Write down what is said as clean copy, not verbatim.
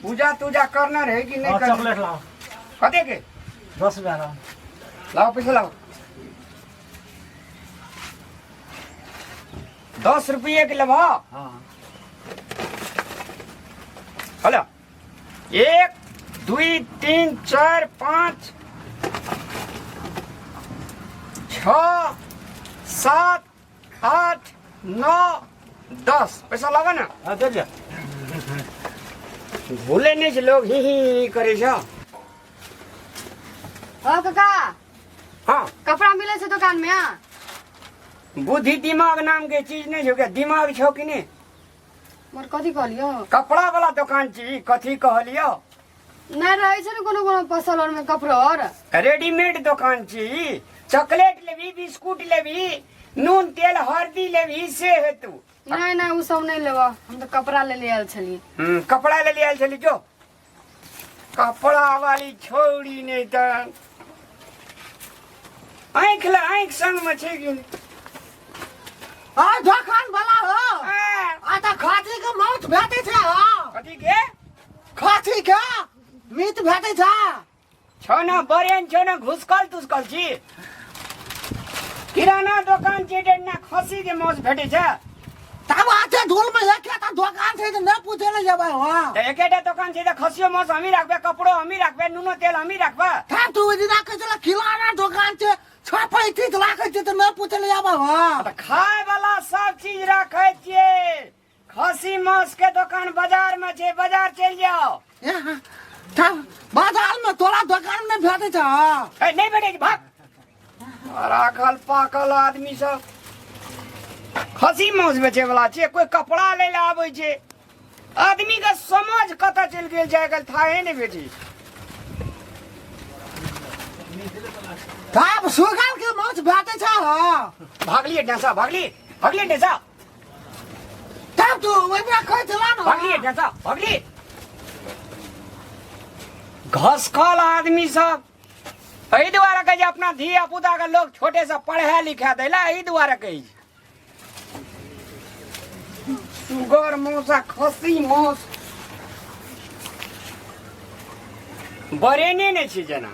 पूजा तूजा करना रहे कि नहीं हाँ, करना? चॉकलेट लाओ। कते के? 10 रुपया लाओ। लाओ, पैसा लाओ। 10 रुपये के लेबह? हाँ। हेलो, 1, 2, 3, 4, 5, 6, 7, 8, 9, 10। पैसा लाबऽ ने। हाँ, दे दिया। भूले नहि छै लोग, ही ही ही करै छै। हाँ काका। हाँ। कपड़ा मिले छै दुकान में? हाँ? बुद्धि दिमाग नाम के चीज नहीं छौ क्या? दिमाग छौ कि नहीं? मोर कथी कहलियो? कपड़ा वाला दुकान छी, कथी कहलियो? नहीं रहे छै ने कोनो कोनो फसल और में कपड़ो और। रेडीमेड दुकान छी। चॉकलेट लेबी, बिस्कुट लेबी, नून तेल हल्दी लेबी से हेतु? नहीं नहीं, उ सब नहीं लेबो, हम तो कपड़ा ले ले आयल छलिए। कपड़ा ले आयल छली। जो, कपड़ा वाली छोड़ी। नहीं तऽ आँखि ले, आँखि संग में छै कि नहि? आ दोकान वाला हो? आ, आ तऽ खाची के मौत भेटै छै हो? कथी के? खाची के मीट भेटै छै। छौ न बरेन, छौ न घुसकल तुसकल छी। किराना दोकान छै ना, खसी के मांस भेटै छै। तब आते धूल में एकेटा दोकान छै तऽ नहि पूछे ले जेबै हो? तऽ एकेटा दोकान छै तऽ खसियो मांस हमही राखबै, कपड़ो हमही राखबै, नूनो तेल हमही राखबै। तब तू ओहि दिना कहै छला किराना दोकान छै, 6:35 राखै छै, तऽ नहि पूछे ले जेबै हो? तऽ खाय वाला सब चीज राखै छियै। खसी मांस के दोकान बाजार में छै, बाजार चलि जाओ। तब बाजार में तोरा दोकान में भेटै छै? ए, नहि भेटै छै, भाग। राखल पाकल आदमी सब। खसी मांस बेचे वाला छै, कोई कपड़ा लै लए आबै छै। आदमी के समझ कतऽ चलि गेल छै आइ काल्हि, थाहे नहि भेटै। तब सुगर के माछ भेटै छै हो? भागलिए ढेसा, भागलिए, भागलिए ढेसा। तब तू ओहिमे कहै छला ने। भागलिए ढेसा, भागलिए। घसकल आदमी सब। एहि दुआरे कहै छै अपना धिया पुता के लोग छोटे से पढ़े लिखे दै ला, एहि दुआरे कहै छै। सुगर मांस आ खस्सी मांस बरेने नहि छै जेना।